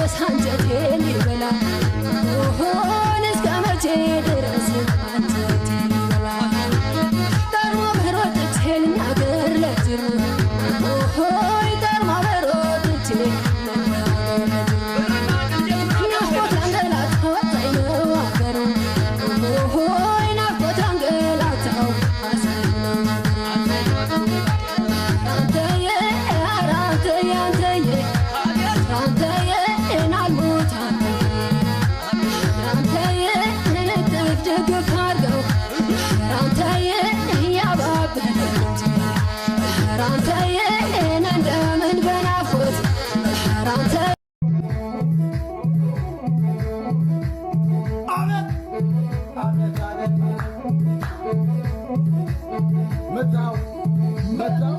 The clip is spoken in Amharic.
ድረስ አንጀቴን ይበላ? ሆን እስከ መቼ ድረስ አንጀቴን ይበላ? ቀድሞ በሮጥቼ ልናገር ለጅሩ፣ ሆይ ቀድሞ በሮጥቼ ልናገር ለጅሩ፣ ናፍቆት አንገላታው አዛኝ ነው አገሩ፣ ሆይ ናፍቆት አንገላታው አዛኝ ነው አገሩ። አንተዬ ኧረ አንተዬ አንተዬ አንተዬ ናልሙት አንተዬ አንተዬ እጥፍ ድግፍ አድርገው አንተዬ እያባበሉት አንተዬ እንደምን በናፍቆት አንተ አቤት አቤት አቤት፣ መጣው መጣው።